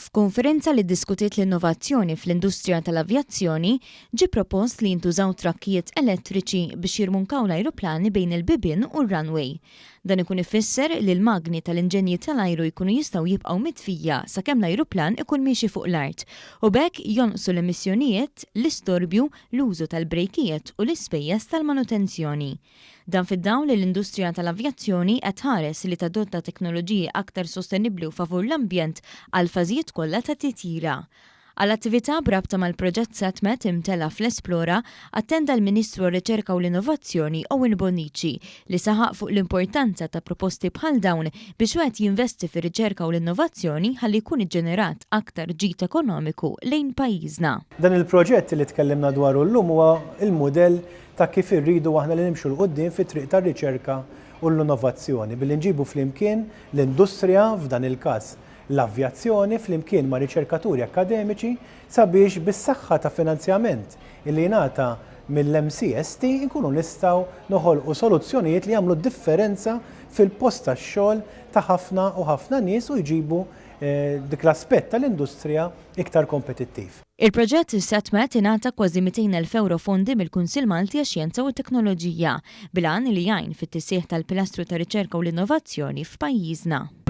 F'konferenza li ddiskutiet l-innovazzjoni fl-industrija tal-avjazzjoni, ġie propost li jintużaw trakkijiet elettriċi biex jirmunkaw l-ajruplani bejn il-bibien u r-runway. Dan ikun ifisser li l-magni tal-inġenji tal-ajru jkunu jistgħu jibqgħu mitfija sakemm l-ajruplan ikun miexi fuq l-art, u b'hekk jonqsu l-emissjonijiet, l-istorbju, l-użu tal-brejkijiet u l-ispejjeż tal-manutenzjoni. Dan fid-dawl li l-industrija tal-avjazzjoni qed tħares li tadotta teknoloġiji aktar sostenibbli u favur l-ambjent għall-fażijiet kollha tat-titjira. Għal attività b'rabta mal-proġett SatMet imtella' fl-Esplora, attenda l-Ministru għar-Riċerka u l-Innovazzjoni Owen Bonnici li saħaq fuq l-importanza ta' proposti bħal dawn biex wieħed jinvesti fir-riċerka u l-innovazzjoni ħalli jkun iġġenerat aktar ġid ekonomiku lejn pajjiżna. Dan il-proġett li tkellimna dwaru llum huwa l-mudell ta' kif irridu aħna li nimxu 'l quddiem fit-triq tar-riċerka u l-innovazzjoni billi nġibu flimkien l-industrija, f'dan il-każ l-avjazzjoni, flimkien ma' riċerkaturi akkademiċi sabiex bis-saħħa ta' finanzjament li jingħata mill-MCST inkunu nistgħu noħolqu soluzzjonijiet li jagħmlu d-differenza fil-post tax-xogħol ta' ħafna u ħafna nies u jġibu dik l-aspett tal-industrija iktar kompetittiv. Il-proġett SatMat ingħata kważi 200,000 ewro fondi mill-Kunsill Malti għax-Xjenza u t-Teknoloġija, bil-għan li jgħin fit-tisħiħ tal-pilastru tar-riċerka u l-innovazzjoni f'pajjiżna.